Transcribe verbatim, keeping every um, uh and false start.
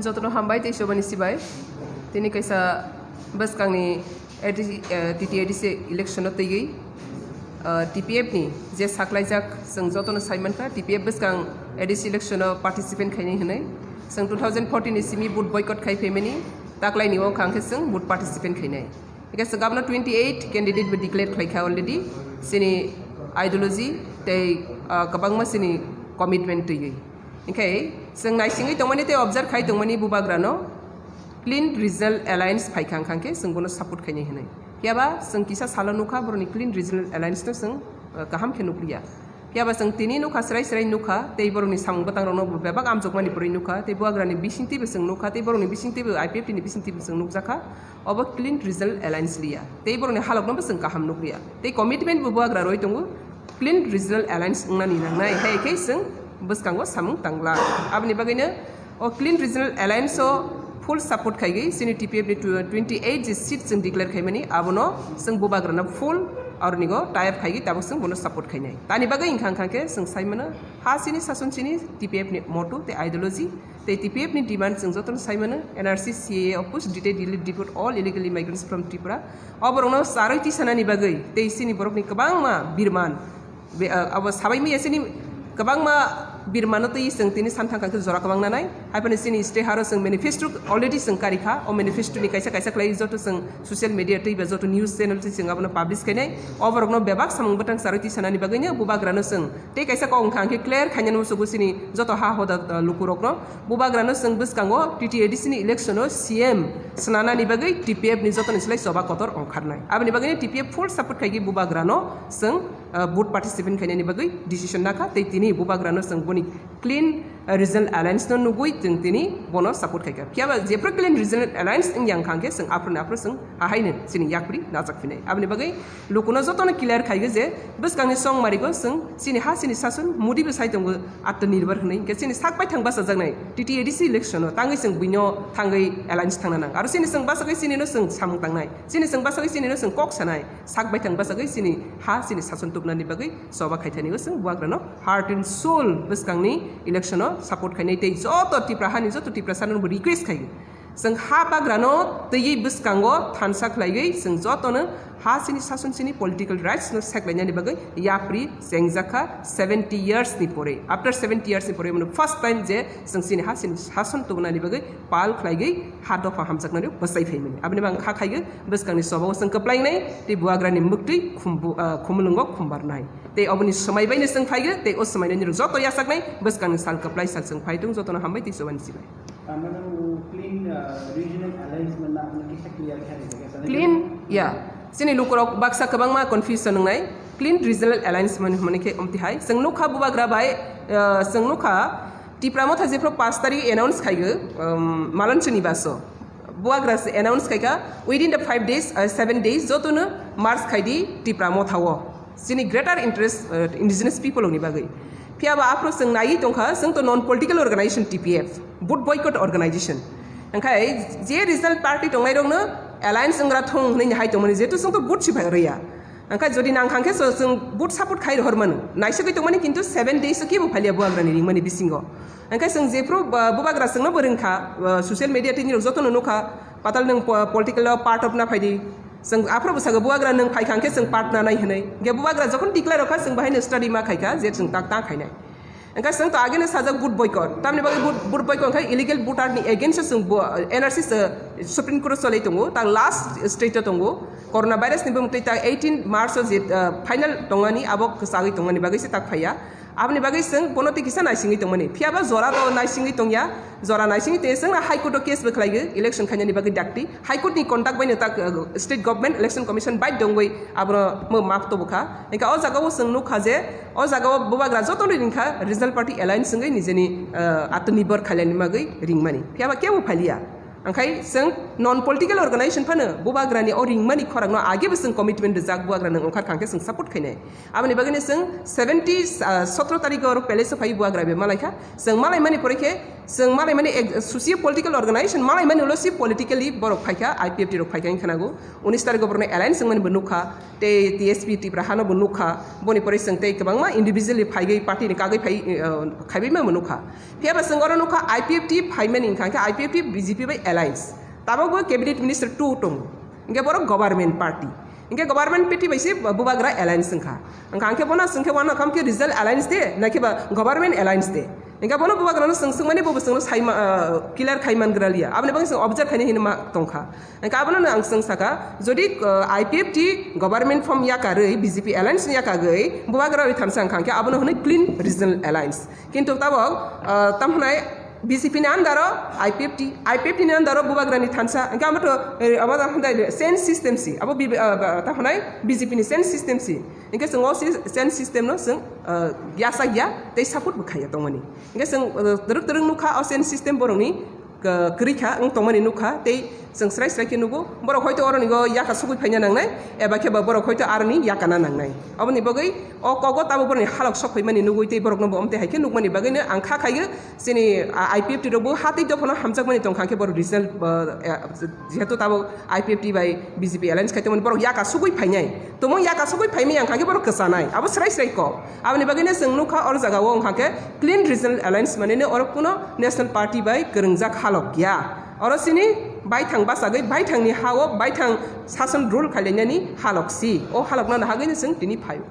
Jotono hambai tei sobani sibai. Tini kaisa bwskangni A D C, eh, T T A D C election-o twiwi, eh, T P F ni je saklaijak, chwng jotono sai mankha, T P F bwskang A D C election-o participant khainai hwnwi. Chwng two thousand fourteen ni simi vote boycott khai phaimani, taklaini wngkha hwnkhe chwng vote participant khainai. Hingke chwng abono twenty eight candidate bo declare khlaikha already, chini ideology tei, ah, kwbangma chini commitment twiwi. Hingke chwng naisingwi tongmani tei observe khai tongmani Bubagrano Clean Regional Alliance phaikha hwnkha hwnkhe chwng bono support khainai hwnwi. Phiyaba chwng kisa salo nukha borokni Clean Regional Alliance no chwng, ah, kaham khe nukliya. Phiyaba chwng tini nukha, srai srai nukha, tei borokni samung bwtangrokno bo bebak amjokmani pore nukha, tei Bubagrani bisingtwibo chwng nukha, tei borokni bisingtwibo I P F T ni bisingtwibo chwng nukjakha, obo Clean Regional Alliance liya, tei borokni halokno bo chwng kaham nukliya, tei commitment bo Bubagra roi tongo, Clean Regional Alliance wngnani nangnai, hai khe chwng bwskango samung tangla. Aboni bagwino o Clean Regional Alliance o full support khaigwi chini T P F ni tw-, twenty eight je seat chwng declare khaimani, abono chwng Bubagrano full ornigo tie up khaigwi tabuk chwng bono support khainai. Tani bagwi wngkha wngkha khe chwng sai mano ha chini sason chini T P F ni motto tei ideology tei T P F ni demand chwng jotono sai mano N R C, C A A oppose detail delete deport all illegal immigrants from Tripura. O borokno charwi tisanani bagwi tei chini borokni kwbangma birman Be-, ah, abo sabai maya chini kwbangma birmano twi chwng tini santhang kangkhe jora kwbang nanai. Hai phano chini state haro chwng manifesto already chwng karikha. O manifesto ni kaisa kaisa khlai joto chwng social media twi ba joto news channel twi chwng abono publish khainai. O borokno bebak samung bwtang charwi twi sanani bagwino Bubagrano chwng tei kaisa kok wngkha hwnkhe clear khainani musugo chini joto ha hoda, ah, lukurokno. Bubagrano chwng bwskango T T A D C ni election o C M swnanani bagwi T P F ni jotoni slai choba kotor ongkharnai. Aboni bagwino T P F full support khaigwi Bubagrano chwng ah, vote participant khainani bagwi decision nakha, tei tini Bubagrano chwng boni Clean, ah, Regional Alliance no nugwi chwng tini bono support khaikha. Phiyaba jephru Clean Regional Alliance wngya wngkha hwnkhe chwng aphuru ni aphuru chwng ahaino chini yapri najak phinai. Aboni bagwi lukuno jotono clear khaigo je bwskangni chongmarigo chwng chini ha chini sason Modi bo sai tongo Atmanirbhar hwnwi, hwnkhe chini sak baithang bachajaknai T T A D C election o tangwi chwng buino thangwi alliance thangna nang. Aro chini chwng bachagwi chinino chwng samung tangnai, chini chwng bachagwi chinino chwng kok sanai. Sak baithang bachagwi chini ha chini sason tubunani bagwi choba khaithani o chwng Bubagrano heart and soul bwskangni election o support khainai tei joto Tipra hani joto Tiprasano bo request khai. Chwng ha bagrano twiwi bwskango thansa khlaiwi chwng jotono ha chini sason chini political rights no seklainani bagwi yapri chengjakha seventy years ni pore. After seventy years ni pore mano first time je chwng chini ha chini sason tubunani bagwi pal khlaigwi ha dopha hamjaknani bwsai phaimani. Aboni bagwi kha khaigo bwskangni choba o chwng kwplainai tei Bubagrani mwktwi khumbu-, ah, khumulwngo khumbarnai. Tei oboni swmai baino chwng phaigo tei o swmaino nirok joto yachaknai bwskangni sal kwplai sal chwng phai tung jotono hambai tei chobani chibai. Tamano clean, ah, regional alliance manna ano kisa clear khe rijak ya, Clean, ya. Chini lukurok baksa kwbangma confusion wngnai. Clean Regional Alliance mani hwnmani khe omtihai. Chwng nukha Bubagra bai, ah, chwng nukha Tipra Motha jephru paanch tarik announce khaigo, um, Malanchuni baso. Bubagra se announce khaikha within the five days, uh, seven days jotono march khaidi Tipra Motha o. Chini greater interest, uh, indigenous people ni bagwi. Phiyaba aphuru chwng naiwi tongkha, chwng to non political organization T P F, vote boycott organization. Hwnkhe je regional party tongnairokno alliance wngra thung hwnwi hai tongmani, jehetu chwng to vote si phai rwya. Hwnkhe jodi nang kha hwnkhe so chwng vote support khai rohor mano. Naisagwi tongmani kintu seven days o kebo phaliya Bubagrani ringmani bisingo. Hwnkhe chwng jephru, uh, Bubagra chwngno bo ringkha, uh, social media tei nirok jotono nukha, patal nwng po-, political o part of na phaidi. Chwng aphuru bo sago Bubagra nwng phaikha hwnkhe chwng part nanai hwnwi. Hwnkhe Bubagra jokhon declare rokha chwng bahaino study ma khaikha je chwng tak ta khainai. Hwnkhe chwng to ageno sajak vote boycott. Tamni bagwi vote, vote boycott hwnkhe illegal voter ni against o chwng bo, uh, N R C se Supreme Court o cholai tongo, tak last stage o tongo. Corona virus ni bumung tei tak eighteen March o je, uh, final tongmani abo kwchagwi tongmani bagwi se tak phaiya. Aboni bagwi chwng bono tei kisa naisingwi tongmani. Phiyaba jora to naisingwi tongya, jora naisingwi tongya, chwngno High Court o case bo khlaiwi election khainani bagwi dakti. High Court ni conduct baino tak, uh, State Government Election Commission bai dongwi abono mo map tobokha. Hwnkhe o jaga o chwng nukha je, o jaga o Bubagra jotono ringkha Regional Party Alliance wngwi nijeni, uh, Atmanirbhar khailani bagwi ringmani. Phiyaba kebo phaliya. Hwnkhe chwng Non political organization phano bubagrani o ringmani khorangno agebo chwng commitment rijak, bubagrano wngkhar kha hwnkhe chwng support khainai. Aboni bagwino chwng seventy, ah, sotro tarikho oro palace o phai bubagra bai malaikha. Chwng malaimani pore khe, chwng malaimani ek-, socio political organization malaimani ulo si politically borok phaikha, I P F T rok phaikha wngkha nago. Unis tarikho borokno alliance wngmani bo nukha. Tei T S P Tipra hano bo nukha. Boni pore chwng tei kwbangma individually phaigwi party ni kagwi phai, ah, khaibaima bo nukha. Phiya ba chwng oro nukha I P F T phaimani wngkha khe I P F T B J P bai alliance. Tabukbo cabinet minister two tongo. Hwnkhe borok government party. Hwnkhe government party bai se bubagra alliance wngkha. Wngkha hwnkhe bono chwng khe uanw kham khe regional alliance de, na khe ba government alliance de. Hwnkhe bono bubagrano chwng swngmani bo chwngno saima, ah, clear khai mangra liya. Aboni bagwi chwng observe khainai hinwi ma tongkha. Hwnkhe abono ang chwng saka, jodi, ah, I P F T government form yakarwi, B J P alliance ni yakagwi bubagra rwi thansa wngkha hwnkhe abono hwnwi clean regional alliance. Kintu tabok, ah, tamo hwnai B J P ni under o I P F T, I P F T ni under o bubagra ni thansa, hwnkhe amo to, eh, abo tamo hwnai change system si, abo B-, ah, ba-, tamo hwnai B J P ni change system si. Hwnkhe chwng o si-, change system no chwng, ah, yachak ya tei support bo khaiya tongmani. Hwnkhe chwng, ah, twrwk twrwk nukha o change system borokni, ah, kwrwi kha wng tongmani nukha tei Chwng srai srai khe nugo, borok hoito oroni go yaka sugui phaina nangnai, eba khe ba borok hoito aroni yakana nangnai. Aboni bagwi o kogo tabuk borokni halok sok phaimani nugui tei borokno bo omte hai khe nukmani bagwino ang kha khaio chini, a, I P F T rokbo ha tei dophano hamjakmani tongkha khe borok regional, eh, jehetu tabuk I P F T bai B J P alliance khai tongmani borok yaka sugui phainai. Tumung yaka sugui phaimani ang kha khe borok kwchanai. Abo srai srai kok. Aboni bagwino chwng nukha oro jagao wngkha khe clean regional alliance manene oro kuno national party bai kwrwngjak halok ya. Oro chini baithang bachagwi baithangni ha-o baithang sason rule khailainani halok si. O halokno nahagwino chwng tini phaio.